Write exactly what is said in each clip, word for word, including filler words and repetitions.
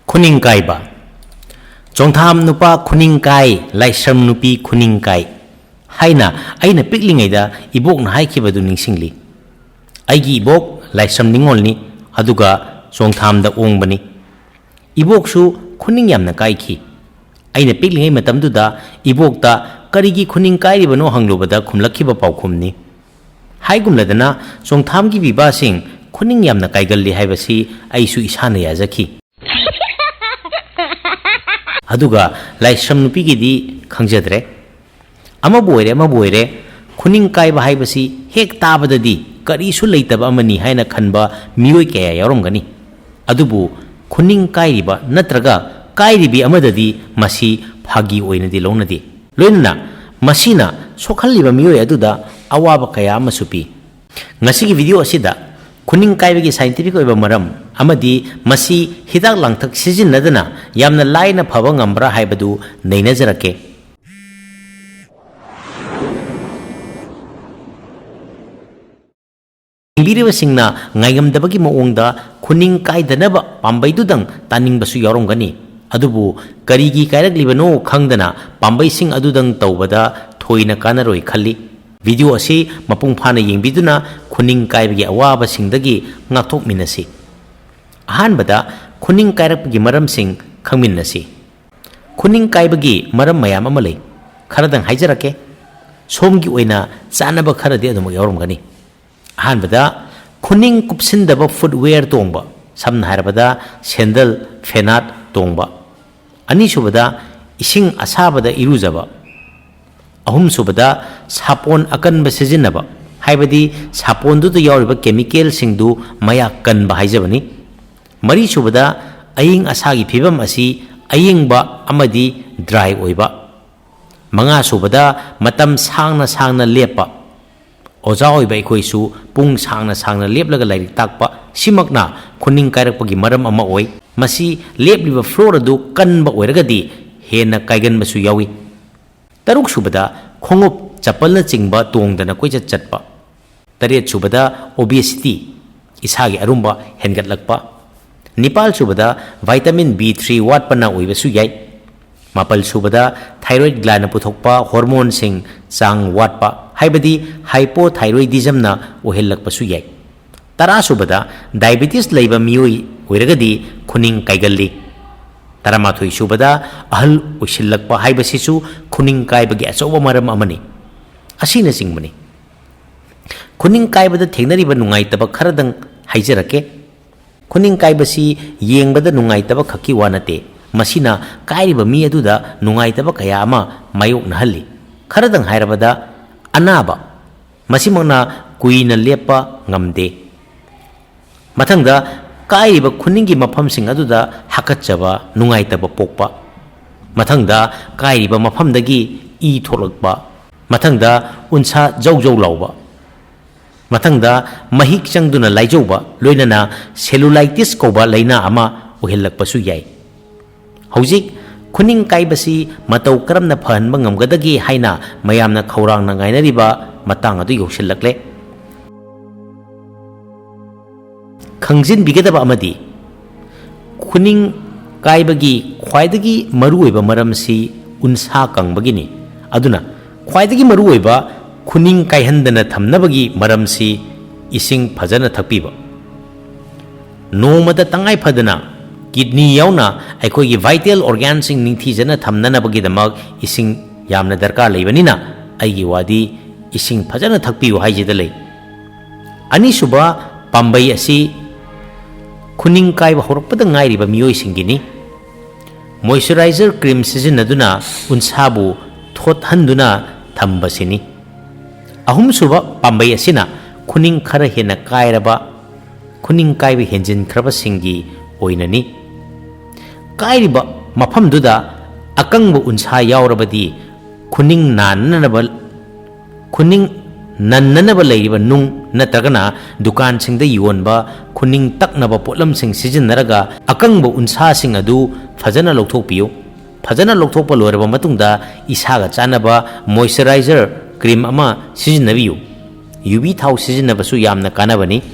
ꯈꯨꯅꯤꯡ ꯀꯥꯏꯕ꯫ "ꯆꯣꯡꯊꯥꯝ ꯅꯨꯄꯥ ꯈꯨꯅꯤꯡ ꯀꯥꯏ, ꯂꯥꯏꯁ꯭ꯔꯝ ꯅꯨꯄꯤ ꯈꯨꯅꯤꯡ ꯀꯥꯏ" ꯍꯥꯏꯅ ꯑꯩꯅ ꯄꯤꯛꯂꯤꯉꯩꯗ ꯏꯕꯣꯛꯅ ꯍꯥꯏꯈꯤꯕꯗꯨ ꯅꯤꯡꯁꯤꯡꯂꯤ꯫ ꯑꯩꯒꯤ ꯏꯕꯣꯛ ꯂꯥꯏꯁ꯭ꯔꯝ ꯅꯤꯉꯣꯜꯅꯤ, ꯑꯗꯨꯒ ꯆꯣꯡꯊꯥꯝꯗ ꯑꯣꯡꯕꯅꯤ꯫ ꯏꯕꯣꯛꯁꯨ ꯈꯨꯅꯤꯡ ꯌꯥꯝꯅ ꯀꯥꯏꯈꯤ꯫ ꯑꯩꯅ ꯄꯤꯛꯂꯤꯉꯩ ꯃꯇꯝꯗꯨꯗ ꯏꯕꯣꯛꯇ "ꯀꯔꯤꯒꯤ ꯈꯨꯅꯤꯡ ꯀꯥꯏꯔꯤꯕꯅꯣ?" ꯍꯪꯂꯨꯕꯗ ꯈꯨꯝꯂꯛꯈꯤꯕ ꯄꯥꯎꯈꯨꯝꯅꯤ꯫ ꯍꯥꯏꯒꯨꯝꯂꯗꯅ, ꯆꯣꯡꯊꯥꯝꯒꯤ ꯄꯤꯕꯥꯁꯤꯡ ꯈꯨꯅꯤꯡ ꯌꯥꯝꯅ ꯀꯥꯏꯒꯜꯂꯤ ꯍꯥꯏꯕꯁꯤ ꯑꯩꯁꯨ ꯏꯁꯥꯅ ꯌꯥꯖꯈꯤ꯫ ꯑꯗꯨꯒ ꯂꯥꯏꯁ꯭ꯔꯝ ꯅꯨꯄꯤꯒꯤꯗꯤ ꯈꯪꯖꯗ꯭ꯔꯦ꯫ ꯑꯃꯕꯨ ꯑꯣꯏꯔꯦ, ꯑꯃꯕꯨ ꯑꯣꯏꯔꯦ, ꯈꯨꯅꯤꯡ ꯀꯥꯏꯕ ꯍꯥꯏꯕꯁꯤ ꯍꯦꯛ ꯇꯥꯕꯗꯗꯤ ꯀꯔꯤꯁꯨ ꯂꯩꯇꯕ ꯑꯃꯅꯤ ꯍꯥꯏꯅ ꯈꯟꯕ ꯃꯤꯑꯣꯏ ꯀꯌꯥ ꯌꯥꯎꯔꯝꯒꯅꯤ꯫ ꯑꯗꯨꯕꯨ ꯈꯨꯅꯤꯡ ꯀꯥꯏꯔꯤꯕ ꯅꯠꯇ꯭ꯔꯒ ꯀꯥꯏꯔꯤꯕꯤ ꯑꯃꯗꯗꯤ ꯃꯁꯤ ꯐꯥꯒꯤ ꯑꯣꯏꯅꯗꯤ ꯂꯧꯅꯗꯦ꯫ ꯂꯣꯏꯅꯅ ꯃꯁꯤꯅ ꯁꯣꯛꯍꯜꯂꯤꯕ ꯃꯤꯑꯣꯏ ꯑꯗꯨꯗ ꯑꯋꯥꯕ ꯀꯌꯥ ꯑꯃꯁꯨ ꯄꯤ꯫ ꯉꯁꯤꯒꯤ video ꯑꯁꯤꯗ ꯈꯨꯅꯤꯡ ꯀꯥꯏꯕꯒꯤ scientific ꯑꯣꯏꯕ ꯃꯔꯝ ꯑꯃꯗꯤ ꯃꯁꯤ ꯍꯤꯗꯥꯛ ꯂꯥꯡꯊꯛ ꯁꯤꯖꯤꯟꯅꯗꯅ ꯌꯥꯝꯅ ꯂꯥꯏꯅ ꯐꯕ ꯉꯝꯕ꯭ꯔꯥ ꯍꯥꯏꯕꯗꯨ ꯅꯩꯅꯖꯔꯛꯀꯦ꯫ ꯌꯦꯡꯕꯤꯔꯤꯕꯁꯤꯡꯅ ꯉꯥꯏꯉꯝꯗꯕꯒꯤ ꯃꯑꯣꯡꯗ ꯈꯨꯅꯤꯡ ꯀꯥꯏꯗꯅꯕ ꯄꯥꯝꯕꯩꯗꯨꯗꯪ ꯇꯥꯅꯤꯡꯕꯁꯨ ꯌꯥꯎꯔꯝꯒꯅꯤ꯫ ꯑꯗꯨꯕꯨ ꯀꯔꯤꯒꯤ ꯀꯥꯏꯔꯛꯂꯤꯕꯅꯣ ꯈꯪꯗꯅ ꯄꯥꯝꯕꯩꯁꯤꯡ ꯑꯗꯨꯗꯪ ꯇꯧꯕꯗ ꯊꯣꯏꯅ ꯀꯥꯟꯅꯔꯣꯏ ꯈꯜꯂꯤ꯫ Video ꯑꯁꯤ ꯃꯄꯨꯡ ꯐꯥꯅ ꯌꯦꯡꯕꯤꯗꯨꯅ ꯈꯨꯅꯤꯡ ꯀꯥꯏꯕꯒꯤ ꯑꯋꯥꯕꯁꯤꯡꯗꯒꯤ ꯉꯥꯛꯊꯣꯛꯃꯤꯟꯅꯁꯤ꯫ ꯑꯍꯥꯟꯕꯗ, ꯈꯨꯅꯤꯡ ꯀꯥꯏꯔꯛꯄꯒꯤ ꯃꯔꯝꯁꯤꯡ ꯈꯪꯃꯤꯟꯅꯁꯤ꯫ ꯈꯨꯅꯤꯡ ꯀꯥꯏꯕꯒꯤ ꯃꯔꯝ ꯃꯌꯥꯝ ꯑꯃ ꯂꯩ꯫ ꯈꯔꯗꯪ ꯍꯥꯏꯖꯔꯛꯀꯦ꯫ ꯁꯣꯝꯒꯤ ꯑꯣꯏꯅ ꯆꯥꯅꯕ ꯈꯔꯗꯤ ꯑꯗꯨꯃꯛ ꯌꯥꯎꯔꯝꯒꯅꯤ꯫ ꯑꯍꯥꯟꯕꯗ, ꯈꯨꯅꯤꯡ ꯀꯨꯞꯁꯤꯟꯗꯕ footwear ꯇꯣꯡꯕ, ꯁꯝꯅ ꯍꯥꯏꯔꯕꯗ ꯁꯦꯟꯗꯜ, ꯐꯦꯅꯥꯠ ꯇꯣꯡꯕ꯫ ꯑꯅꯤꯁꯨꯕꯗ, ꯏꯁꯤꯡ ꯑꯁꯥꯕꯗ ꯏꯔꯨꯖꯕ꯫ ꯑꯍꯨꯝꯁꯨꯕꯗ, ꯁꯥꯄꯣꯟ ꯑꯀꯟꯕ ꯁꯤꯖꯤꯟꯅꯕ, ꯍꯥꯏꯕꯗꯤ ꯁꯥꯄꯣꯟꯗꯨꯗ ꯌꯥꯎꯔꯤꯕ chemicalꯁꯤꯡꯗꯨ ꯃꯌꯥꯛ ꯀꯟꯕ ꯍꯥꯏꯖꯕꯅꯤ꯫ ꯃꯔꯤꯁꯨꯕꯗ, ꯑꯏꯪ ꯑꯁꯥꯒꯤ ꯐꯤꯕꯝ ꯑꯁꯤ ꯑꯏꯪꯕ ꯑꯃꯗꯤ dry ꯑꯣꯏꯕ꯫ ꯃꯉꯥꯁꯨꯕꯗ, ꯃꯇꯝ ꯁꯥꯡꯅ ꯁꯥꯡꯅ ꯂꯦꯞꯄ꯫ ꯑꯣꯖꯥ ꯑꯣꯏꯕ ꯑꯩꯈꯣꯏꯁꯨ ꯄꯨꯡ ꯁꯥꯡꯅ ꯁꯥꯡꯅ ꯂꯦꯞꯂꯒ ꯂꯥꯏꯔꯤꯛ ꯇꯥꯛꯄ, ꯁꯤꯃꯛꯅ ꯈꯨꯅꯤꯡ ꯀꯥꯏꯔꯛꯄꯒꯤ ꯃꯔꯝ ꯑꯃ ꯑꯣꯏ꯫ ꯃꯁꯤ ꯂꯦꯞꯂꯤꯕ floor ꯑꯗꯨ ꯀꯟꯕ ꯑꯣꯏꯔꯒꯗꯤ ꯍꯦꯟꯅ ꯀꯥꯏꯒꯟꯕꯁꯨ ꯌꯥꯎꯏ꯫ ꯇꯔꯨꯛꯁꯨꯕꯗ, ꯈꯣꯡꯎꯞ, ꯆꯄꯜꯅꯆꯤꯡꯕ ꯇꯣꯡꯗꯅ ꯀꯣꯏꯆꯠ ꯆꯠꯄ꯫ ꯇꯔꯦꯠꯁꯨꯕꯗ, obesity, ꯏꯁꯥꯒꯤ ꯑꯔꯨꯝꯕ ꯍꯦꯟꯒꯠꯂꯛꯄ꯫ ꯅꯤꯄꯥꯜ ꯁꯨꯕꯗ vitamin B three ꯋꯥꯠꯄꯅ ꯑꯣꯏꯕꯁꯨ ꯌꯥꯏ꯫ ꯃꯥꯄꯜ ꯁꯨꯕꯗ thyroid glandꯅ ꯄꯨꯊꯣꯛꯄ hormoneꯁꯤꯡ ꯆꯥꯡ ꯋꯥꯠꯄ, ꯍꯥꯏꯕꯗꯤ hypothyroidismꯅ ꯑꯣꯏꯍꯜꯂꯛꯄꯁꯨ ꯌꯥꯏ꯫ ꯇꯔꯥ ꯁꯨꯕꯗ diabetes ꯂꯩꯕ ꯃꯤꯑꯣꯏ ꯑꯣꯏꯔꯒꯗꯤ ꯈꯨꯅꯤꯡ ꯀꯥꯏꯒꯜꯂꯤ꯫ ꯇꯔꯥꯃꯥꯊꯣꯏ ꯁꯨꯕꯗ ꯑꯍꯜ ꯑꯣꯏꯁꯤꯜꯂꯛꯄ ꯍꯥꯏꯕꯁꯤꯁꯨ ꯈꯨꯅꯤꯡ ꯀꯥꯏꯕꯒꯤ ꯑꯆꯧꯕ ꯃꯔꯝ ꯑꯃꯅꯤ꯫ ꯑꯁꯤꯅꯆꯤꯡꯕꯅꯤ꯫ ꯈꯨꯅꯤꯡ ꯀꯥꯏꯕꯗ ꯊꯦꯡꯅꯔꯤꯕ ꯅꯨꯡꯉꯥꯏꯇꯕ ꯈꯔꯗꯪ ꯍꯥꯏꯖꯔꯛꯀꯦ꯫ ꯈꯨꯅꯤꯡ ꯀꯥꯏꯕꯁꯤ ꯌꯦꯡꯕꯗ ꯅꯨꯡꯉꯥꯏꯇꯕ ꯈꯛꯀꯤ ꯋꯥ ꯅꯠꯇꯦ, ꯃꯁꯤꯅ ꯀꯥꯏꯔꯤꯕ ꯃꯤ ꯑꯗꯨꯗ ꯅꯨꯡꯉꯥꯏꯇꯕ ꯀꯌꯥ ꯑꯃ ꯃꯥꯌꯣꯛꯅꯍꯜꯂꯤ꯫ ꯈꯔꯗꯪ ꯍꯥꯏꯔꯕꯗ, ꯑꯅꯥꯕ, ꯃꯁꯤꯃꯛꯅ ꯀꯨꯏꯅ ꯂꯦꯞꯄ ꯉꯝꯗꯦ꯫ ꯃꯊꯪꯗ, ꯀꯥꯏꯔꯤꯕ ꯈꯨꯅꯤꯡꯒꯤ ꯃꯐꯝꯁꯤꯡ ꯑꯗꯨꯗ ꯍꯥꯀꯠꯆꯕ, ꯅꯨꯡꯉꯥꯏꯇꯕ ꯄꯣꯛꯄ꯫ ꯃꯊꯪꯗ, ꯀꯥꯏꯔꯤꯕ ꯃꯐꯝꯗꯒꯤ ꯏ ꯊꯣꯛꯂꯛꯄ꯫ ꯃꯊꯪꯗ, ꯎꯟꯁꯥ ꯖꯧ ꯖꯧ ꯂꯥꯎꯕ꯫ ꯃꯊꯪꯗ, ꯃꯍꯤꯛ ꯆꯪꯗꯨꯅ ꯂꯥꯏꯖꯧꯕ, ꯂꯣꯏꯅꯅ cellulitis ꯀꯧꯕ ꯂꯥꯏꯅꯥ ꯑꯃ ꯑꯣꯏꯍꯜꯂꯛꯄꯁꯨ ꯌꯥꯏ꯫ ꯍꯧꯖꯤꯛ ꯈꯨꯅꯤꯡ ꯀꯥꯏꯕꯁꯤ ꯃꯇꯧ ꯀꯔꯝꯅ ꯐꯍꯟꯕ ꯉꯝꯒꯗꯒꯦ ꯍꯥꯏꯅ ꯃꯌꯥꯝꯅ ꯈꯧꯔꯥꯡꯅ ꯉꯥꯏꯅꯔꯤꯕ ꯃꯇꯥꯡ ꯑꯗꯨ ꯌꯧꯁꯤꯜꯂꯛꯂꯦ꯫ ꯈꯪꯖꯤꯟꯕꯤꯒꯗꯕ ꯑꯃꯗꯤ, ꯈꯨꯅꯤꯡ ꯀꯥꯏꯕꯒꯤ ꯈ꯭ꯋꯥꯏꯗꯒꯤ ꯃꯔꯨꯑꯣꯏꯕ ꯃꯔꯝꯁꯤ ꯎꯟꯁꯥ ꯀꯪꯕꯒꯤꯅꯤ꯫ ꯑꯗꯨꯅ, ꯈ꯭ꯋꯥꯏꯗꯒꯤ ꯃꯔꯨꯑꯣꯏꯕ ꯈꯨꯅꯤꯡ ꯀꯥꯏꯍꯟꯗꯅ ꯊꯝꯅꯕꯒꯤ ꯃꯔꯝꯁꯤ ꯏꯁꯤꯡ ꯐꯖꯅ ꯊꯛꯄꯤꯕ꯫ ꯅꯣꯡꯃꯗ ꯇꯉꯥꯏ ꯐꯗꯅ kidney ꯌꯥꯎꯅ ꯑꯩꯈꯣꯏꯒꯤ vital organꯁꯤꯡ ꯅꯤꯡꯊꯤꯖꯅ ꯊꯝꯅꯅꯕꯒꯤꯗꯃꯛ ꯏꯁꯤꯡ ꯌꯥꯝꯅ ꯗꯔꯀꯥꯔ ꯂꯩꯕꯅꯤꯅ, ꯑꯩꯒꯤ ꯋꯥꯗꯤ ꯏꯁꯤꯡ ꯐꯖꯅ ꯊꯛꯄꯤꯌꯨ ꯍꯥꯏꯁꯤꯗ ꯂꯩ꯫ ꯑꯅꯤꯁꯨꯕ ꯄꯥꯝꯕꯩ ꯑꯁꯤ ꯈꯨꯅꯤꯡ ꯀꯥꯏꯕ ꯍꯧꯔꯛꯄꯗ ꯉꯥꯏꯔꯤꯕ ꯃꯤꯑꯣꯏꯁꯤꯡꯒꯤꯅꯤ꯫ Moisturizer cream ꯁꯤꯖꯤꯟꯅꯗꯨꯅ ꯎꯟꯁꯥꯕꯨ ꯊꯣꯠꯍꯟꯗꯨꯅ ꯊꯝꯕꯁꯤꯅꯤ꯫ ꯑꯍꯨꯝꯁꯨꯕ ꯄꯥꯝꯕꯩ ꯑꯁꯤꯅ ꯈꯨꯅꯤꯡ ꯈꯔ ꯍꯦꯟꯅ ꯀꯥꯏꯔꯕ, ꯈꯨꯅꯤꯡ ꯀꯥꯏꯕ ꯍꯦꯟꯖꯤꯟꯈ꯭ꯔꯕꯁꯤꯡꯒꯤ ꯑꯣꯏꯅꯅꯤ꯫ ꯀꯥꯏꯔꯤꯕ ꯃꯐꯝꯗꯨꯗ ꯑꯀꯪꯕ ꯎꯟꯁꯥ ꯌꯥꯎꯔꯕꯗꯤ ꯈꯨꯅꯤꯡ ꯅꯥꯟꯅꯅꯕ, ꯈꯨꯅꯤꯡ ꯅꯟꯅꯅꯕ ꯂꯩꯔꯤꯕ ꯅꯨꯡ ꯅꯠꯇ꯭ꯔꯒꯅ ꯗꯨꯀꯥꯟꯁꯤꯡꯗ ꯌꯣꯟꯕ ꯈꯨꯅꯤꯡ ꯇꯛꯅꯕ ꯄꯣꯠꯂꯝꯁꯤꯡ ꯁꯤꯖꯤꯟꯅꯔꯒ ꯑꯀꯪꯕ ꯎꯟꯁꯥꯁꯤꯡ ꯑꯗꯨ ꯐꯖꯅ ꯂꯧꯊꯣꯛꯄꯤꯌꯨ꯫ ꯐꯖꯅ ꯂꯧꯊꯣꯛꯄ ꯂꯣꯏꯔꯕ ꯃꯇꯨꯡꯗ ꯏꯁꯥꯒ ꯆꯥꯟꯅꯕ moisturizer cream ꯑꯃ ꯁꯤꯖꯤꯟꯅꯕꯤꯌꯨ꯫ ꯌꯨꯕꯤ ꯊꯥꯎ ꯁꯤꯖꯤꯟꯅꯕꯁꯨ ꯌꯥꯝꯅ ꯀꯥꯟꯅꯕꯅꯤ꯫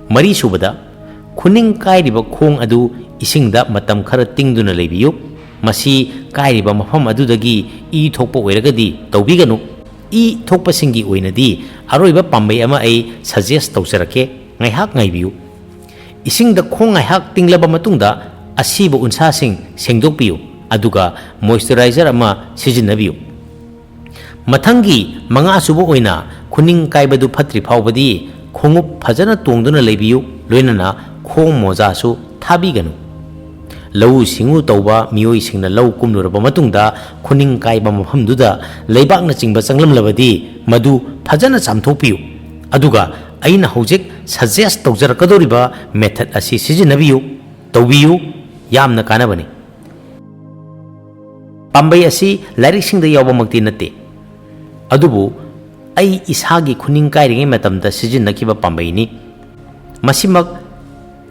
ꯃꯔꯤꯁꯨꯕꯗ, ꯈꯨꯅꯤꯡ ꯀꯥꯏꯔꯤꯕ ꯈꯣꯡ ꯑꯗꯨ ꯏꯁꯤꯡꯗ ꯃꯇꯝ ꯈꯔ ꯇꯤꯡꯗꯨꯅ ꯂꯩꯕꯤꯌꯨ꯫ ꯃꯁꯤ ꯀꯥꯏꯔꯤꯕ ꯃꯐꯝ ꯑꯗꯨꯗꯒꯤ ꯏ ꯊꯣꯛꯄ ꯑꯣꯏꯔꯒꯗꯤ ꯇꯧꯕꯤꯒꯅꯨ꯫ ꯏ ꯊꯣꯛꯄꯁꯤꯡꯒꯤ ꯑꯣꯏꯅꯗꯤ ꯑꯔꯣꯏꯕ ꯄꯥꯝꯕꯩ ꯑꯃ ꯑꯩ suggest ꯇꯧꯖꯔꯛꯀꯦ꯫ ꯉꯥꯏꯍꯥꯛ ꯉꯥꯏꯕꯤꯌꯨ꯫ ꯏꯁꯤꯡꯗ ꯈꯣꯡ ꯉꯥꯏꯍꯥꯛ ꯇꯤꯡꯂꯕ ꯃꯇꯨꯡꯗ ꯑꯁꯤꯕ ꯎꯟꯁꯥꯁꯤꯡ ꯁꯦꯡꯗꯣꯛꯄꯤꯌꯨ, ꯑꯗꯨꯒ moisturizer ꯑꯃ ꯁꯤꯖꯤꯟꯅꯕꯤꯌꯨ꯫ ꯃꯊꯪꯒꯤ ꯃꯉꯥꯁꯨꯕ ꯑꯣꯏꯅ ꯈꯨꯅꯤꯡ ꯀꯥꯏꯕꯗꯨ ꯐꯠꯇ꯭ꯔꯤ ꯐꯥꯎꯕꯗꯤ ꯈꯣꯡꯎꯞ ꯐꯖꯅ ꯇꯣꯡꯗꯨꯅ ꯂꯩꯕꯤꯌꯨ, ꯂꯣꯏꯅꯅ ꯈꯣꯡ ꯃꯣꯖꯥꯁꯨ ꯊꯥꯕꯤꯒꯅꯨ꯫ ꯂꯧꯎ ꯁꯤꯡꯎ ꯇꯧꯕ ꯃꯤꯑꯣꯏꯁꯤꯡꯅ ꯂꯧ ꯀꯨꯝꯂꯨꯔꯕ ꯃꯇꯨꯡꯗ ꯈꯨꯅꯤꯡ ꯀꯥꯏꯕ ꯃꯐꯝꯗꯨꯗ ꯂꯩꯕꯥꯛꯅꯆꯤꯡꯕ ꯆꯪꯂꯝꯂꯕꯗꯤ ꯃꯗꯨ ꯐꯖꯅ ꯆꯥꯝꯊꯣꯛꯄꯤꯌꯨ꯫ ꯑꯗꯨꯒ ꯑꯩꯅ ꯍꯧꯖꯤꯛ suggest ꯇꯧꯖꯔꯛꯀꯗꯧꯔꯤꯕ method ꯑꯁꯤ ꯁꯤꯖꯤꯟꯅꯕꯤꯌꯨ, ꯇꯧꯕꯤꯌꯨ, ꯌꯥꯝꯅ ꯀꯥꯟꯅꯕꯅꯤ꯫ ꯄꯥꯝꯕꯩ ꯑꯁꯤ ꯂꯥꯏꯔꯤꯛꯁꯤꯡꯗ ꯌꯥꯎꯕꯃꯛꯇꯤ ꯅꯠꯇꯦ, ꯑꯗꯨꯕꯨ ꯑꯩ ꯏꯁꯥꯒꯤ ꯈꯨꯅꯤꯡ ꯀꯥꯏꯔꯤꯉꯩ ꯃꯇꯝꯗ ꯁꯤꯖꯤꯟꯅꯈꯤꯕ ꯄꯥꯝꯕꯩꯅꯤ꯫ ꯃꯁꯤꯃꯛ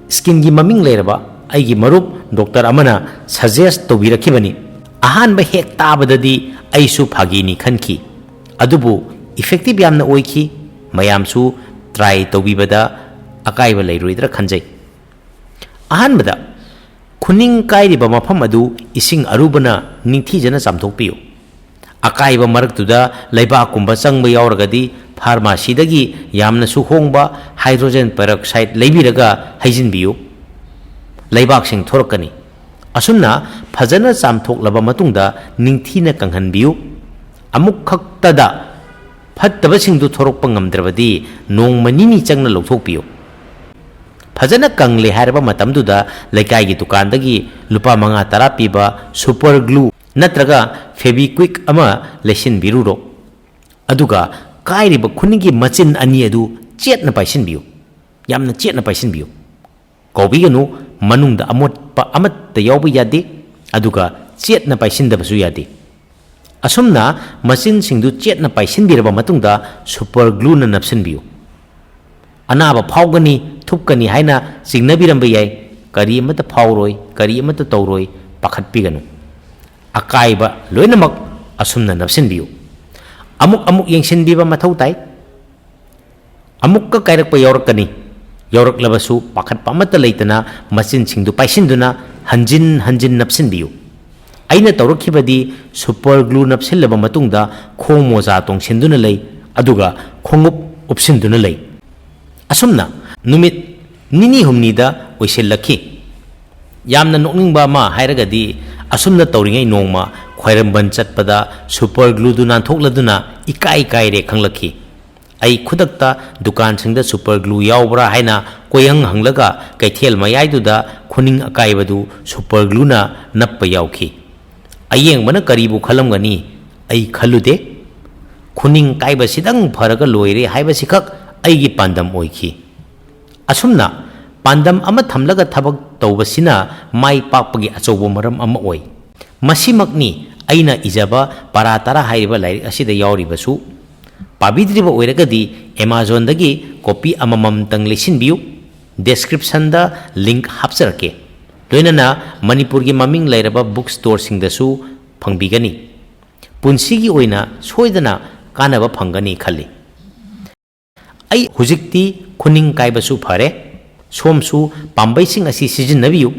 skinꯒꯤ ꯃꯃꯤꯡ ꯂꯩꯔꯕ ꯑꯩꯒꯤ ꯃꯔꯨꯞ doctor ꯑꯃꯅ suggest ꯇꯧꯕꯤꯔꯛꯈꯤꯕꯅꯤ꯫ ꯑꯍꯥꯟꯕ ꯍꯦꯛ ꯇꯥꯕꯗꯗꯤ ꯑꯩꯁꯨ ꯐꯥꯒꯤꯅꯤ ꯈꯟꯈꯤ, ꯑꯗꯨꯕꯨ effective ꯌꯥꯝꯅ ꯑꯣꯏꯈꯤ꯫ ꯃꯌꯥꯝꯁꯨ try ꯇꯧꯕꯤꯕꯗ ꯑꯀꯥꯏꯕ ꯂꯩꯔꯣꯏꯗ꯭ꯔꯥ ꯈꯟꯖꯩ꯫ ꯑꯍꯥꯟꯕꯗ, ꯈꯨꯅꯤꯡ ꯀꯥꯏꯔꯤꯕ ꯃꯐꯝ ꯑꯗꯨ ꯏꯁꯤꯡ ꯑꯔꯨꯕꯅ ꯅꯤꯡꯊꯤꯖꯅ ꯆꯥꯝꯊꯣꯛꯄꯤꯌꯨ꯫ ꯑꯀꯥꯏꯕ ꯃꯔꯛꯇꯨꯗ ꯂꯩꯕꯥꯛꯀꯨꯝꯕ ꯆꯪꯕ ꯌꯥꯎꯔꯒꯗꯤ pharmacyꯗꯒꯤ ꯌꯥꯝꯅꯁꯨ ꯍꯣꯡꯕ hydrogen peroxide ꯂꯩꯕꯤꯔꯒ ꯍꯩꯖꯤꯟꯕꯤꯌꯨ꯫ ꯂꯩꯕꯥꯛꯁꯤꯡ ꯊꯣꯔꯛꯀꯅꯤ꯫ ꯑꯁꯨꯝꯅ ꯐꯖꯅ ꯆꯥꯝꯊꯣꯛꯂꯕ ꯃꯇꯨꯡꯗ ꯅꯤꯡꯊꯤꯅ ꯀꯪꯍꯟꯕꯤꯌꯨ꯫ ꯑꯃꯨꯛꯈꯛꯇꯗ ꯐꯠꯇꯕꯁꯤꯡꯗꯨ ꯊꯣꯔꯛꯄ ꯉꯝꯗ꯭ꯔꯕꯗꯤ ꯅꯣꯡꯃ ꯅꯤꯅꯤ ꯆꯪꯅ ꯂꯧꯊꯣꯛꯄꯤꯌꯨ꯫ ꯐꯖꯅ ꯀꯪꯂꯦ ꯍꯥꯏꯔꯕ ꯃꯇꯝꯗꯨꯗ ꯂꯩꯀꯥꯏꯒꯤ ꯗꯨꯀꯥꯟꯗꯒꯤ ꯂꯨꯄꯥ ꯃꯉꯥ ꯇꯔꯥ ꯄꯤꯕ super glue ꯅꯠꯇ꯭ꯔꯒ Fevikwik ꯑꯃ ꯂꯩꯁꯤꯟꯕꯤꯔꯨꯔꯣ꯫ ꯑꯗꯨꯒ ꯀꯥꯏꯔꯤꯕ ꯈꯨꯅꯤꯡꯒꯤ ꯃꯆꯤꯟ ꯑꯅꯤ ꯑꯗꯨ ꯆꯦꯠꯅ ꯄꯥꯏꯁꯤꯟꯕꯤꯌꯨ꯫ ꯌꯥꯝꯅ ꯆꯦꯠꯅ ꯄꯥꯏꯁꯤꯟꯕꯤꯌꯨ꯫ ꯀꯥꯎꯕꯤꯒꯅꯨ, ꯃꯅꯨꯡꯗ ꯑꯃꯣꯠꯄ ꯑꯃꯠꯇ ꯌꯥꯎꯕ ꯌꯥꯗꯦ, ꯑꯗꯨꯒ ꯆꯦꯠꯅ ꯄꯥꯏꯁꯤꯟꯗꯕꯁꯨ ꯌꯥꯗꯦ꯫ ꯑꯁꯨꯝꯅ ꯃꯆꯤꯟꯁꯤꯡꯗꯨ ꯆꯦꯠꯅ ꯄꯥꯏꯁꯤꯟꯕꯤꯔꯕ ꯃꯇꯨꯡꯗ super glueꯅ ꯅꯞꯁꯤꯟꯕꯤꯌꯨ꯫ ꯑꯅꯥꯕ ꯐꯥꯎꯒꯅꯤ, ꯊꯨꯞꯀꯅꯤ ꯍꯥꯏꯅ ꯆꯤꯡꯅꯕꯤꯔꯝꯕ ꯌꯥꯏ꯫ ꯀꯔꯤ ꯑꯃꯠꯇ ꯐꯥꯎꯔꯣꯏ, ꯀꯔꯤ ꯑꯃꯠꯇ ꯇꯧꯔꯣꯏ, ꯄꯥꯈꯠꯄꯤꯒꯅꯨ꯫ ꯑꯀꯥꯏꯕ ꯂꯣꯏꯅꯃꯛ ꯑꯁꯨꯝꯅ ꯅꯞꯁꯤꯟꯕꯤꯌꯨ꯫ ꯑꯃꯨꯛ ꯑꯃꯨꯛ ꯌꯦꯡꯁꯤꯟꯕꯤꯕ ꯃꯊꯧ ꯇꯥꯏ꯫ ꯑꯃꯨꯛꯀ ꯀꯥꯏꯔꯛꯄ ꯌꯥꯎꯔꯛꯀꯅꯤ꯫ ꯌꯥꯎꯔꯛꯂꯕꯁꯨ ꯄꯥꯈꯠꯄ ꯑꯃꯠꯇ ꯂꯩꯇꯅ ꯃꯆꯤꯟꯁꯤꯡꯗꯨ ꯄꯥꯏꯁꯤꯟꯗꯨꯅ ꯍꯟꯖꯤꯟ ꯍꯟꯖꯤꯟ ꯅꯞꯁꯤꯟꯕꯤꯌꯨ꯫ ꯑꯩꯅ ꯇꯧꯔꯛꯈꯤꯕꯗꯤ super glue ꯅꯞꯁꯤꯜꯂꯕ ꯃꯇꯨꯡꯗ ꯈꯣꯡ ꯃꯣꯖꯥ ꯇꯣꯡꯁꯤꯟꯗꯨꯅ ꯂꯩ, ꯑꯗꯨꯒ ꯈꯣꯡꯎꯞ ꯎꯞꯁꯤꯟꯗꯨꯅ ꯂꯩ꯫ ꯑꯁꯨꯝꯅ ꯅꯨꯃꯤꯠ ꯅꯤꯅꯤ ꯍꯨꯝꯅꯤꯗ ꯑꯣꯏꯁꯤꯜꯂꯛꯈꯤ꯫ ꯌꯥꯝꯅ ꯅꯣꯛꯅꯤꯡꯕ ꯑꯃ ꯍꯥꯏꯔꯒꯗꯤ, ꯑꯁꯨꯝꯅ ꯇꯧꯔꯤꯉꯩ ꯅꯣꯡꯃ ꯈ꯭ꯋꯥꯏꯔꯝꯕꯟ ꯆꯠꯄꯗ super glue ꯗꯨ ꯅꯥꯟꯊꯣꯛꯂꯗꯨꯅ ꯏꯀꯥꯏ ꯀꯥꯏꯔꯦ ꯈꯪꯂꯛꯈꯤ꯫ ꯑꯩ ꯈꯨꯗꯛꯇ ꯗꯨꯀꯥꯟꯁꯤꯡꯗ super glue ꯌꯥꯎꯕ꯭ꯔꯥ ꯍꯥꯏꯅ ꯀꯣꯏꯍꯪ ꯍꯪꯂꯒ ꯀꯩꯊꯦꯜ ꯃꯌꯥꯏꯗꯨꯗ ꯈꯨꯅꯤꯡ ꯑꯀꯥꯏꯕꯗꯨ super glue ꯅ ꯅꯞꯄ ꯌꯥꯎꯈꯤ꯫ ꯑꯌꯦꯡꯕꯅ ꯀꯔꯤꯕꯨ ꯈꯜꯂꯝꯒꯅꯤ? ꯑꯩ ꯈꯜꯂꯨꯗꯦ꯫ ꯈꯨꯅꯤꯡ ꯀꯥꯏꯕꯁꯤꯗꯪ ꯐꯔꯒ ꯂꯣꯏꯔꯦ ꯍꯥꯏꯕꯁꯤꯈꯛ ꯑꯩꯒꯤ ꯄꯥꯟꯗꯝ ꯑꯣꯏꯈꯤ꯫ ꯑꯁꯨꯝꯅ ꯄꯥꯟꯗꯝ ꯑꯃ ꯊꯝꯂꯒ ꯊꯕꯛ ꯇꯧꯕꯁꯤꯅ ꯃꯥꯏ ꯄꯥꯛꯄꯒꯤ ꯑꯆꯧꯕ ꯃꯔꯝ ꯑꯃ ꯑꯣꯏ꯫ ꯃꯁꯤꯃꯛꯅꯤ ꯑꯩꯅ ꯏꯖꯕ ꯄꯔꯥ ꯇꯔꯥ ꯍꯥꯏꯔꯤꯕ ꯂꯥꯏꯔꯤꯛ ꯑꯁꯤꯗ ꯌꯥꯎꯔꯤꯕꯁꯨ꯫ ꯄꯥꯕꯤꯗ꯭ꯔꯤꯕ ꯑꯣꯏꯔꯒꯗꯤ Amazon ꯗꯒꯤ copy ꯑꯃꯃꯝꯇꯪ ꯂꯩꯁꯤꯟꯕꯤꯌꯨ꯫ Description ꯗ link ꯍꯥꯞꯆꯔꯛꯀꯦ꯫ ꯂꯣꯏꯅꯅ ꯃꯅꯤꯄꯨꯔꯒꯤ ꯃꯃꯤꯡ ꯂꯩꯔꯕ book store ꯁꯤꯡꯗꯁꯨ ꯐꯪꯕꯤꯒꯅꯤ꯫ ꯄꯨꯟꯁꯤꯒꯤ ꯑꯣꯏꯅ ꯁꯣꯏꯗꯅ ꯀꯥꯟꯅꯕ ꯐꯪꯒꯅꯤ ꯈꯜꯂꯤ꯫ ꯑꯩ ꯍꯧꯖꯤꯛꯇꯤ ꯈꯨꯅꯤꯡ ꯀꯥꯏꯕꯁꯨ ꯐꯔꯦ꯫ ꯁꯣꯝꯁꯨ ꯄꯥꯝꯕꯩꯁꯤꯡ ꯑꯁꯤ ꯁꯤꯖꯤꯟꯅꯕꯤꯌꯨ꯫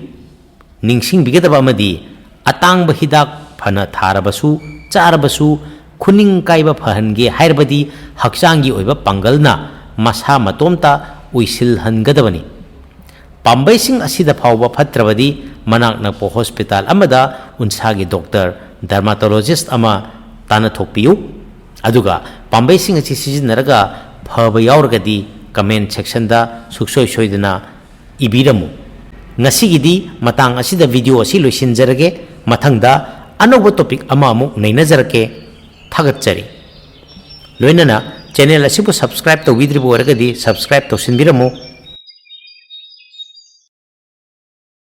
ꯅꯤꯡꯁꯤꯡꯕꯤꯒꯗꯕ ꯑꯃꯗꯤ, ꯑꯇꯥꯡꯕ ꯍꯤꯗꯥꯛ ꯐꯅ ꯊꯥꯔꯕꯁꯨ, ꯆꯥꯔꯕꯁꯨ, ꯈꯨꯅꯤꯡ ꯀꯥꯏꯕ ꯐꯍꯟꯒꯦ ꯍꯥꯏꯔꯕꯗꯤ ꯍꯛꯆꯥꯡꯒꯤ ꯑꯣꯏꯕ ꯄꯥꯡꯒꯜꯅ ꯃꯁꯥ ꯃꯇꯣꯝꯇ ꯑꯣꯏꯁꯤꯜꯍꯟꯒꯗꯕꯅꯤ꯫ ꯄꯥꯝꯕꯩꯁꯤꯡ ꯑꯁꯤꯗ ꯐꯥꯎꯕ ꯐꯠꯇ꯭ꯔꯕꯗꯤ ꯃꯅꯥꯛ ꯅꯛꯄ hospital ꯑꯃꯗ ꯎꯟꯁꯥꯒꯤ doctor, dermatologist ꯑꯃ ꯇꯥꯟꯅꯊꯣꯛꯄꯤꯌꯨ꯫ ꯑꯗꯨꯒ ꯄꯥꯝꯕꯩꯁꯤꯡ ꯑꯁꯤ ꯁꯤꯖꯤꯟꯅꯔꯒ ꯐꯕ ꯌꯥꯎꯔꯒꯗꯤ comment section ꯗ ꯁꯨꯡꯁꯣꯏ ꯁꯣꯏꯗꯅ ꯏꯕꯤꯔꯝꯃꯨ꯫ ꯉꯁꯤꯒꯤꯗꯤ ꯃꯇꯥꯡ ꯑꯁꯤꯗ video ꯑꯁꯤ ꯂꯣꯏꯁꯤꯟꯖꯔꯒꯦ꯫ ꯃꯊꯪꯗ ꯑꯅꯧꯕ topic ꯑꯃ ꯑꯃꯨꯛ ꯅꯩꯅꯖꯔꯛꯀꯦ꯫ ꯊꯥꯒꯠꯆꯔꯤ꯫ ꯂꯣꯏꯅꯅ channel ꯑꯁꯤꯕꯨ subscribe ꯇꯧꯕꯤꯗ꯭ꯔꯤꯕ ꯑꯣꯏꯔꯒꯗꯤ subscribe ꯇꯧꯁꯤꯟꯕꯤꯔꯝꯃꯨ꯫